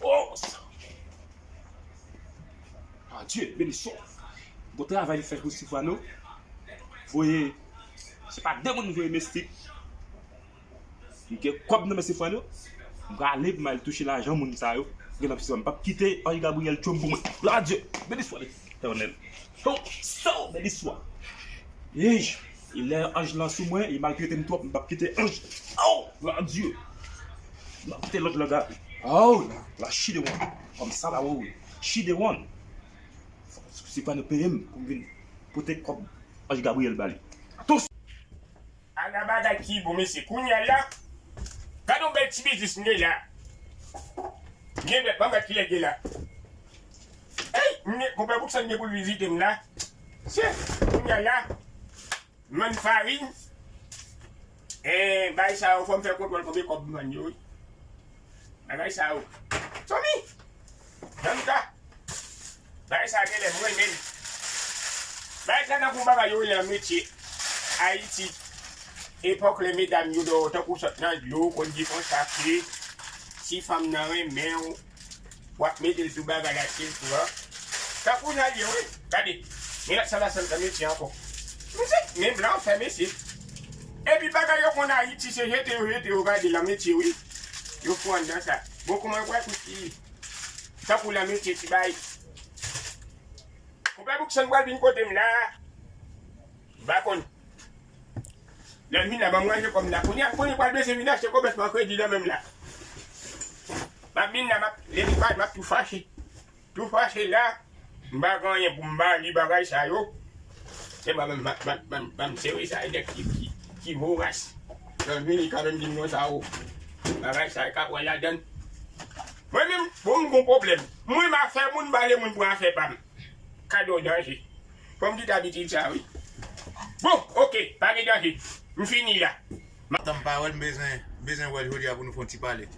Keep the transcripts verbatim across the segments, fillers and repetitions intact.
Oh! Adye, beni swa. Bon travay li fè pou Sifwano. Voye, se pa de moun voye mestik. M gen kòb nan men Sifwano. M prale pou m al touche lajan moun sa yo. Gen nan piswa, m p ap kite Anj Gabriyèl tchwem pou mwen. Glwa a Dye, beni swa Letènèl. Oh, so, beni swa. Ey, e lè anj lan sou mwen, e maltrete m twòp, m p ap kite anj. Oh, glwa a Dye. M ap kite lòt lan gade. Oh, la, la, she the one. Kòm sa la, wi, wi. She the one. Fò, se pa nou peye m pou m vin pote kòb anj Gabriyèl ba li. Atò, ala bagay ki bon, mesye. Kounye a la, gade yon bèl ti biznis m gen la. M gen bèl, ban m gad kilè l gen la. Ey, m gen, konpè Bouksan gen pou l vizite m la. Se, kounye a la, m vann farin. Eh, bagay sa yo, fò m fè kontwòl konbyen kòb m vann yo, wi. Bagay sa yo. Somi! Danta! Bagay sa genlè m renmen l. Bagay sa tankou bagay yo rele an metye Ayiti. Epòk lè medam yo dòyò tankou sòt nan dlo, konn di konsa ke si fanm nan renmen w, w ap mete l sou bagay la, se l pran. Tankou n al ye, wi. Gade, men lòt sa la, sa l nan metye ankò. Mesye, men blan fè, mesye. Epi bagay yo konn Ayiti, se jete yo jete yo, gade lan metye, wi. Yo fou anndan sa. Bon, kòman yo pral kout li? Tankou lan metye ti bay. Konpè Bouksan pral vin kote m la. M pa konn. Lè m vin la, ban m ranje kòb m la. Kounye a, kounye a pral bezwen vin achte kòbèt mwen kredi nan men m la. M ap vin la, m ap, lè li pral, m ap tou fache. Tou fache la, m pa gen anyen pou m ba li bagay sa yo. Se ban m, ban m, ban m, ban m sere sa, e nèg ki, ki, ki voras. Lè l vini kanmenm di m konsa, o, bagay sa, e ka pran ladann. Mwen menm, bon, m gon pwoblèm. Mwen, m afè moun, m pa vle moun pran afè pa m. Kado danje. Fò m kite abitid sa, wi. Bon, oke, pa gen danje. M fini la. Tan m pa wè l, m bezwen, m bezwen wè l jodi a pou nou fè yon ti pale.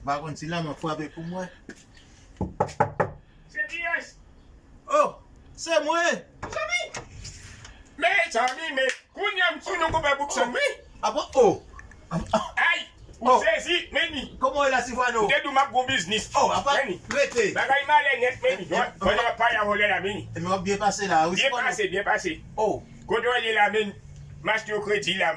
M pa konn si lanmò frape pou mwen. Se kiyès? Oh, se mwen! Mezanmi! Mezanmi, men kounye a m sou nou konpè Bouksan, wi. Apa, oh! Ay! Ou sezi, meni. Kòman w ye la, Sifwano? M te di w m ap gon biznis. Oh, apa, meni. Rete. Bagay malè nèt, meni. Vòlè ap pale a vòlè la, meni. Ebyen, w ap byen pase la, wi, Sifwano. Byen pase, byen pase. Oh. Kote w ye la, meni? M achte yo kredi la.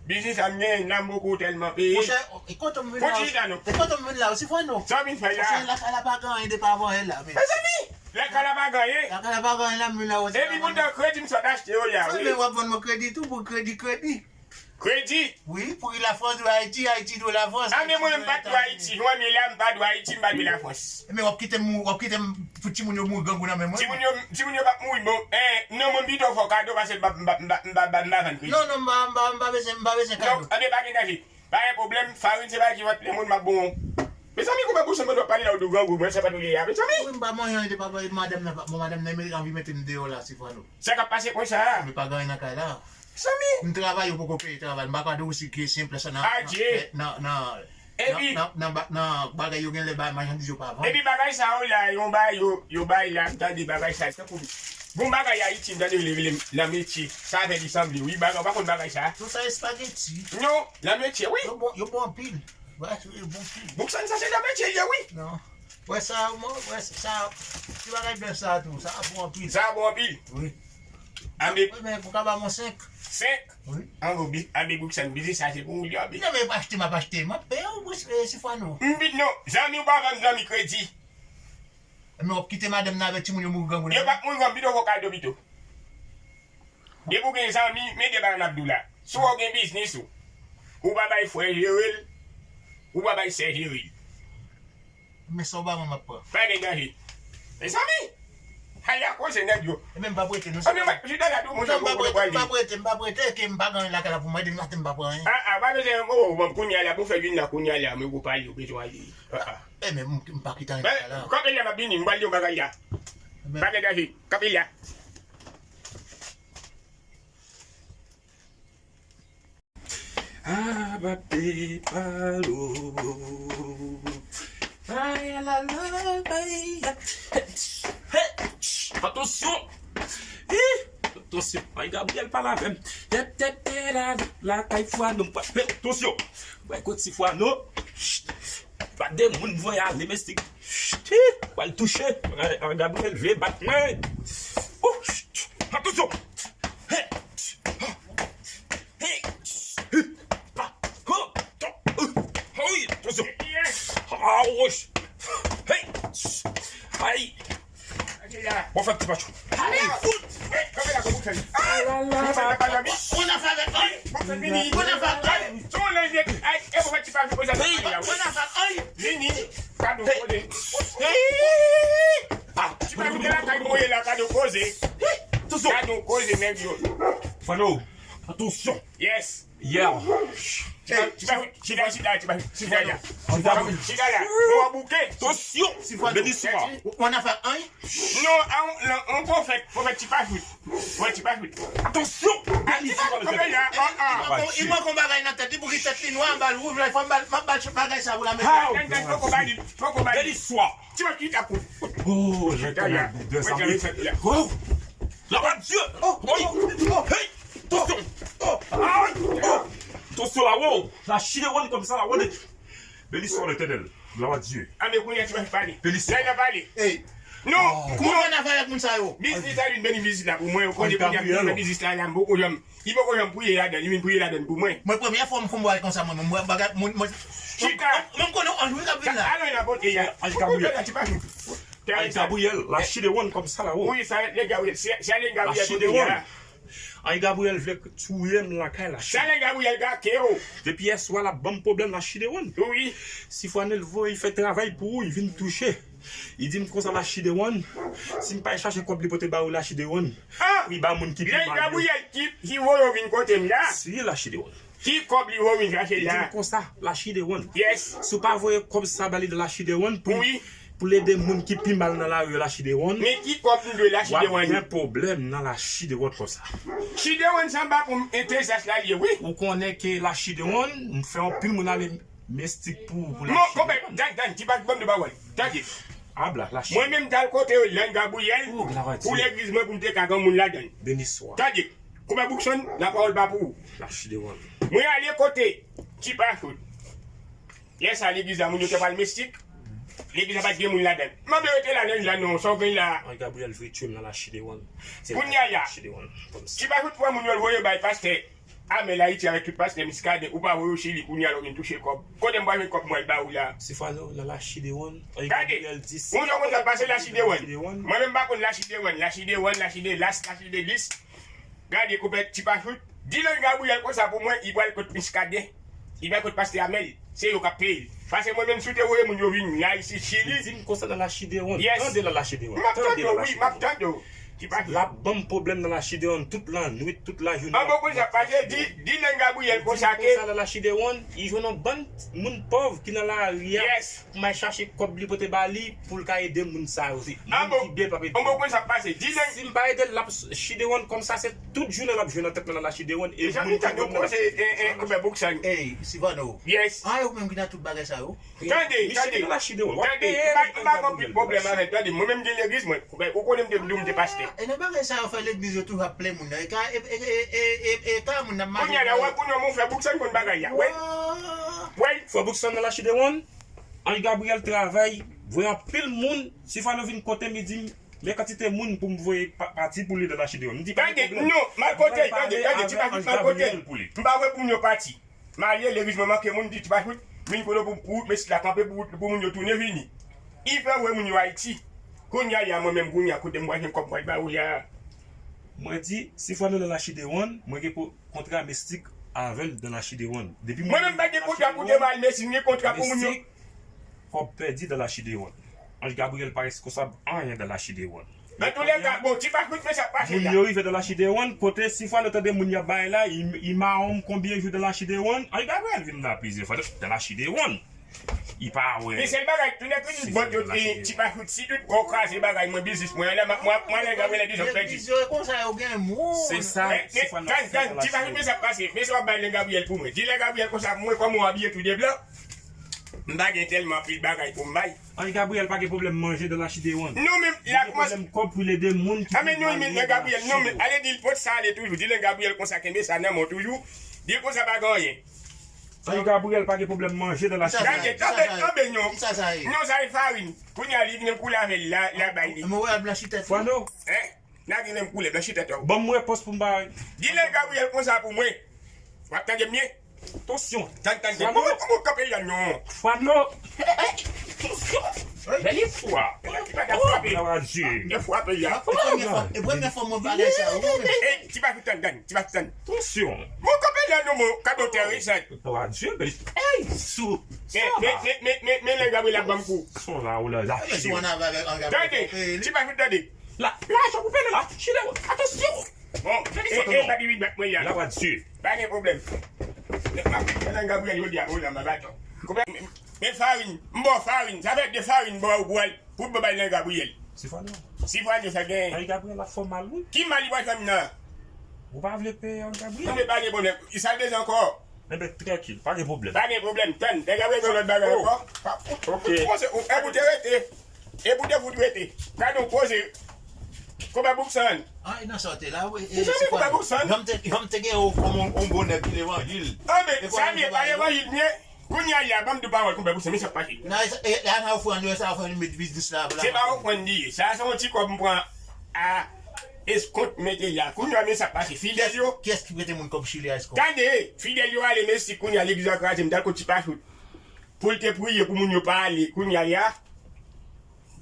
Biznis la m genyen nan m poko tèlman peye. Monchè, e kote m vin la? Fò chita non. E kote m vin la, Sifwano? Sa w vin fè la? Monchè, lakay la pa gen anyen depi avan yè la, men. Mezanmi, lakay la pa gen anyen? Lakay la pa gen anyen la, m vin la, Sifwano. Epi poutan kredi m sot achte yo la, wi. Men w ap vann mwen kredi tou, pou kredi, kredi. Kredi? Wi, pou Lafrans dwe Ayiti, Ayiti dwe Lafrans. A, men mwen menm m pa dwe Ayiti. Mwen menm la, m pa dwe Ayiti, m pa dwe Lafrans. Men w ap kite m, w ap kite m pou timoun yo mouri grangou nan men mwen? Timoun yo, timoun yo p ap mouri, bon, eh, non, mwen pito fè w kado, paske m pa, m pa, m pa, m pa, m pa, m pa vann kredi. Non, non, m pa, m pa, m pa bezwen, m pa bezwen kado. Donk, anben, pa gen danje. Pa gen pwoblèm, farin se bagay ki fè tout moun m ap bon. Mezanmi, kòman bouch mwen dwe pale la, ou di grangou, mwen se pa nou ye a, mezanmi. Wi, m pa manyen anyen de papa, madanm nan, pa, bon, madanm nan, men anvi mete m deyò la, Sifwano. Sa k ap pase konsa a? Men pa gen anyen nan kay la. Mezanmi. M travay, yo poko peye travay, m pa ka di w si ke se yon plas nan, nan, nan, nan, nan, nan, nan ba-, nan bagay yo genlè bay machandiz yo pa vann. Epi bagay sa yo la, yon bagay yo, yo bay la, m tande bagay sa, tankou, bon bagay Ayiti, m tande yo rele l nan metye, sa fè li sanble, wi, bagay, ou pa konn bagay sa? Non, sa espageti. Non, nan metye, wi. Yo bon, yo bon anpil. Bagay sa yo bon anpil. Bouksan sa se nan metye l ye, wi. Non. Wè sa, mwen, wè sa, ti bagay bèf sa tou, sa bon anpil. Sa bon anpil? Wi. Anben. Wi, men pou ka ba mwen senk. Senk? Wi. Anben, bi-, anben, Bouksan, biznis sa se pou ou li anben. Non, men pa achte, m ap achte, m ap peye w, Sifwano. M di non, zanmi w pa vann zanmi kredi. Men w ap kite madanm nan avèk timoun yo mouri grangou nan men. Yo p ap mouri grangou, pito fè w kado pito. Depi w gen zanmi, men de bagay m ap di w la. Si w gen biznis ou, ou pa bay frè jere l, ou pa bay sè jere l. Men sa w ba mwen m ap pran. Pa gen danje. Mezanmi! Ay, a koze nèg yo. E men m p ap rete non. Anben, m ap chita la tou, monchè, m p ap rete, m p ap rete, m p ap rete, ke m pa gen anyen lakay la pou mwen, demen maten m pa pran anyen. A, a, pa bezwen, o, bon, kounye a la, pou fè vin la, kounye a la, men ou pale, ou bezwen ale. A, a. E men m, m pa kite anyen lakay la. Kanpe la, m ap vini, m pral di yon bagay la. Pa gen danje, kanpe la. Abape palo. Ay, la, la, ay, ay. Hey, hey, atansyon. Hi. Tansyon, Anri Gabriyèl pale avè m. Tèt, tèt, tèt, la, lakay Fwano, m pa, men, tansyon. Bay kout si Fwano. Chit. Pa de moun voye ale, mestik. Chit. Pral touche. Anri Gabriyèl vle bat mwen. Oh, chit. Atansyon. Hey. Hey. Hey. Pa. Ho. To. Uh. Hey. Atansyon. Ah, woy. Hey. Ay. Bon, fè ti pachou. Ay, fout. Kanpe la, kanpe la. Ay, la, la, la. Bon afè avèk, ay. Bon afè avèk, ay. Bon afè avèk, ay. Vini. Kado koze. Hey. Ah. Ti pa vin la kay mwen la, kado koze. Atansyon. Kado koze, nèg yo. Fwano, atansyon. Yes. Yeah. Chita, chita, chita, chita, chita, chita la. Chita la. Ou a bouke. Tansyon. Beniswa. Ou ann afè anyen? Non, an, an, an pwofèt, pwofèt Tipachout. Pwofèt Tipachout. Tansyon. Beniswa. Kanpe la, an, an. Li manke yon bagay nan tèt li, pou ki tèt li nwa, anba l wouj, la, fò m ba l, m ap ba l bagay sa pou la mete. How? Tann, tann, poko ba li, poko ba li. Beniswa. Ti pa chita kou. Oh, je connais de sa. Oh. La wa Dye. Oh, oh, oh. Hey. Tansyon. Oh. Ay. Oh. Tansyon la, wo. La chire wonn kòm sa la, wo. Beni swa Letènèl. Glwa a Dye. Anben kounye a ti pa pale. Beni swa. Lè n ap pale. Hey. Non, oh. Kòman fè n ap fè avèk moun sa yo? Biznis la vin beni biznis la pou mwen. Ou konnen kounye a pou mwen biznis la, la m poko janm. Li poko janm priye ladan, li vin priye ladan pou mwen. Mwen premyè fwa m konn wè l konsa mwen menm. Mwen bagay moun mwen. Chita. Mwen m konnen anj wi k ap vin la. Alò l ap pote ya. Anj Gabriyèl. Anj Gabriyèl, la chire wonn kòm sa la, wo. Wi, sa nèg Gabriyèl, se, se nèg Gabriyèl kote ya. Anj Gabriyèl vle touye m lakay la. Sa nèg Gabriyèl gake yo. Depi yèswa l ap ban m pwoblèm la chire wonn. Wi. Si fwa n el voye fè travay pou ou, li vin touche. Li di m konsa la chire wonn. Si m pa al chache kòb li pote ba ou la chire wonn. Ah! Pou li ba moun ki pi mal yo. Nèg Gabriyèl ki, ki voye w vin kote m la. Si la chire wonn. Ki kòb li voye w vin chache la. Li di m konsa, la chire wonn. Yes. Si w pa voye kòb sa ba li la chire wonn pou, wi, pou l ede moun ki pi mal nan lari yo la chire wonn. Men ki kòb m dwe la chire wonn. W ap gen pwoblèm nan la chire wonn konsa. Chire wonn sa m pa konn entèzas la l ye, wi. Ou konnen ke la chire wonn, m fè anpil moun ale mestik pou, pou la chire wonn. Non, konpè, tann, tann, ti pa ban m de pawòl. Tande. Abla, la chire wonn. Mwen menm m t al kote yo, Lèn Gabriyèl, oh, glwa a Dye, pou legliz mwen, pou m te ka gen moun ladan l. Beni swa. Tande. Konpè Boukson, lapawòl pa pou ou. La chire wonn. Mwen ale kote Tipachout. Lè sa, legliz la, moun yo te pral mestik. Legliz la pa t gen moun ladan l. M ap rete la, nan la, non, sa w gen la. Anj Gabriyèl vle touye m nan la chire wonn. Kounye a la. Tipachout pran moun yo, l voye bay pastè Amèl Ayiti avèk tout pastè Miskaden. Ou pa voye w Chili, kounye a la w vin touche kòb. Kote m pral jwenn kòb mwen ba ou la? Si fwa nou nan la chire wonn. Anj Gabriyèl di si. Moun yo konn sa pase la chire wonn. Mwen menm m pa konn la chire wonn, la chire wonn, la chire las, la chire lis. Gade, konpè Tipachout, di Lèn Gabriyèl konsa pou mwen, li pral kot Miskaden, li pral kot pastè Amèl, se yo k ap peye l. Paske mwen menm, si w te voye moun yo vin la isit Chili. Di m konsa nan la chire wonn. Yes. Tande nan la chire wonn. M ap tande w, wi, m ap tande w. Tipachout. L ap ban m pwoblèm nan la chire wonn tout lannwit, tout lajounen. An bon konsa, paske di, di Lèn Gabriyèl konsa ke. Di m konsa nan la chire wonn, li jwenn yon bann moun pòv ki nan lari a. Yes. Pou m al chache kòb li pote ba li, pou l ka ede moun sa yo. Se moun ki byen p ap ede. An bon, konn sa k pase. Di Lèn. Si m pa ede l, l ap chire wonn konsa, se tout jounen l ap jwe nan tèt mwen nan la chire wonn. E moun ki ban mwen. Ey, Sivano. Yes. A, yo menm ki nan tout bagay sa yo. Tande, tande. Tande, m pa, m pa gen anpil pwoblèm avè l. Tande, mwen menm m gen legliz mwen. Ou konnen m te, m te pastè. E nan bagay sa yo fè legliz yo toujou ap plen moun nan. E ka, e, e ka moun nan mache. Kounye a la, wè, kounye a, mon frè Bouksan konn bagay la. Wè. Wè. Frè Bouksan nan la chire wonn. Anj Gabriyèl travay, voye anpil moun, si fwa nou vin kote m, li di m, men kantite moun pou m voye pa-, pati pou li nan la chire wonn. M di, pa gen pwoblèm. Tande, non, m al kote, tande, tande, Tipachout, m al kote. M pa voye pou moun yo pati. M ale, legliz mwen manke moun, m di, Tipachout, vin kote pou, pou mesye la kanpe pou, pou moun yo tounen vini. Li fè voye moun yo Ayiti. Kounye a, mwen menm, kounye a, kote m pral jwenn kòb mwen ba ou la? Mwen di, si fwa nou nan la chire wonn, mwen gen pou kontra mistik avè l nan la chire wonn. Depi mwen menm pa gen kontra pou te ba l, men si m gen kontra pou moun yo. Mistik, kòb pèdi nan la chire wonn. Anj Gabriyèl pa responsab anyen nan la chire wonn. Antoulèka, bon, Tipachout, men sa k pase la. Moun yo rive nan la chire wonn, kote si fwa nou tande moun y ap bay la, li, li mawon konbyen jou nan la chire wonn. Anj Gabriyèl vin la plizyè fwa nan la chire wonn. Li pa wè. Men sèl bagay, tou nèg ki di bòt yo, Tipachout, si tout kò kraze bagay mwen, biznis mwen, anlè mwen, mwen, mwen, Lèn Gabriyèl di zòt pèdi. Legliz yo e konsa yo gen moun. Se sa, se fanatik la. Tipachout, men sa k pase. Men sa w ap bay Lèn Gabriyèl pou mwen. Di Lèn Gabriyèl konsa pou mwen, kòman w abiye tou de blan. M pa gen tèlman anpil bagay pou m bay. Henri Gabriel pa gen pwoblèm manje dans la cité Won. Non, men la kòmans. Gen pwoblèm kòb pou l ede moun ki... Ah, men non, men Henri Gabriel, non, men ale di l pot sa ale toujou. Di l Henri Gabriel konsa, kenbe sa nan men w toujou. Di l konsa pa gen anyen. Henri Gabriel pa gen pwoblèm manje dans la cité. Gade, tanbe, tanbe, non. Kisa sa ye? Non, sa e farin. Kounye a, li vin koule avè l la, la bay li. Mwen wè blanchi tèt. Fwano. Hein? Nagi menm koulè, blanchi tèt ou. Ban m repons pou m ba. Di Henri Gabriel konsa pou mwen. W ap tande m byen? Tansyon. Tann, tann, tann. Fwano. Kòman, kòman w kanpe la non? Fwano. Tansyon. Bèl fwa. Ki pa ta frape. Oh, la di. Te frape la. E premye fwa, e premye fwa mwen pale sa, wi. Ey, ti pa fout tann, tann, ti pa fout tann. Tansyon. Mwen kanpe la non, mwen, kado tèrisan. La di, bèl. Ey, sou. Men, men, men, men, men, men, Henri Gabriel ap ban m kou. Son la, ou la, la. Tande, ti pa fout tande. La, la, jan koupe la, chile, atansyon. Bon, e, e, pa di feedback mwen ya. La, wa di. Pa gen pwoblèm. Nan Gabriel yo di a, o nan baton. Men farin, m ba w farin, sa fè de farin m ba w pou al, pou m bay nan Gabriel. Sifwano. Sifwano, sa gen. Ay, Gabriel ap fè w mal, wi. Ki mal li pral fè m nan? Ou pa vle peye an Gabriel? Non, men pa gen pwoblèm. Sa l bezwen ankò? Enben, trankil, pa gen pwoblèm. Pa gen pwoblèm, tann. Nèg ap regle lòt bagay ankò. Ok. Ou panse, ou, e pou te rete. E pou te fout rete. Gade yon koze. Konbè bouksan. Ah, e nan sa w te la, wi. Ki sa m konbè bouksan? Jan m te, jan m te gen ou kòm yon, yon bon nèg ki levanjil. Ah, men, sa m ye, pa levanjil m ye. Kounye a, ban m di pawòl konbè bouksan, men sa k pase. Nan, e, e, la, nan ofrann yo, sa ofrann yo met biznis la, la. Se pa ofrann li ye. Sa, se yon ti kòb m pran a eskont mete la. Kounye a, men sa k pase. Fidèl yo. Kiyès ki prete moun kòb Chili a eskont? Tande, fidèl yo ale Meksik, kounye a, legliz la kraze, m t al kot ti pa fout. Pou l te priye pou moun yo pa ale. Kounye a,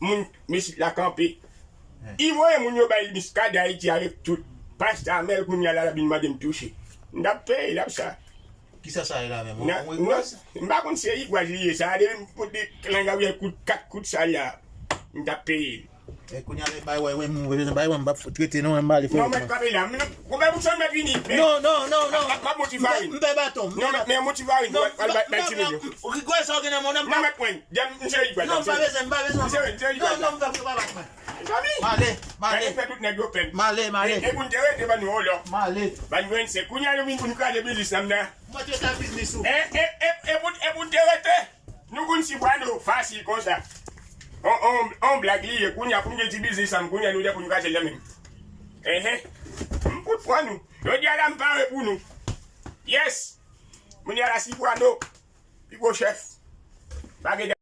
moun Meksik la kanpe. Li voye moun yo bay Miskadin Ayiti avèk tout. Pastè Amèl kounye a la, l ap vin mande m touche. M t ap peye l ap sa. Kisa sa ye la menm? Nan, yon igwaz? M pa konn si se igwaz li ye sa. Depi m pote Henri Gabriel kout kat kout sa la, m t ap peye l. E kounye a, bay wè, wè, m, wè, bay wè, m p ap fout rete non, m ale fè. Non, mèt kanpe la. Konbè bouksan mèt vini? Non, non, non, non. M ap mouti farin. M pè baton. Non, men mouti farin. Al bay ti moun yo. Rigwèl sa w gen nan men w nan. Non, mèt mwen. Dèm, m se rigwèl. Non, m pa bezwen, m pa bezwen. M se, m se rigwèl. Non, non, m pa, pa bat mwen. Mezanmi. M ale, m ale. Gade fè tout nèg yo pèn. M ale, m ale. E, e pou n te rete ban nou olò. M ale. Ban nou se kounye a yo vin pou n kraze biznis nan m nan. Mwen te ta biznis ou. E, e, e, e pou, e pou n te rete. Nou konn si pran nou fasil konsa. On, on, on blag li ye, kounye a pou n gen ti biznis sa m, kounye a nou de pou n kraze l nan men m. Enhen. M fout pran nou. Jodi a la m pare pou nou. Yes. Moun ya la si pran nou. Pi gwo chèf. Pa gen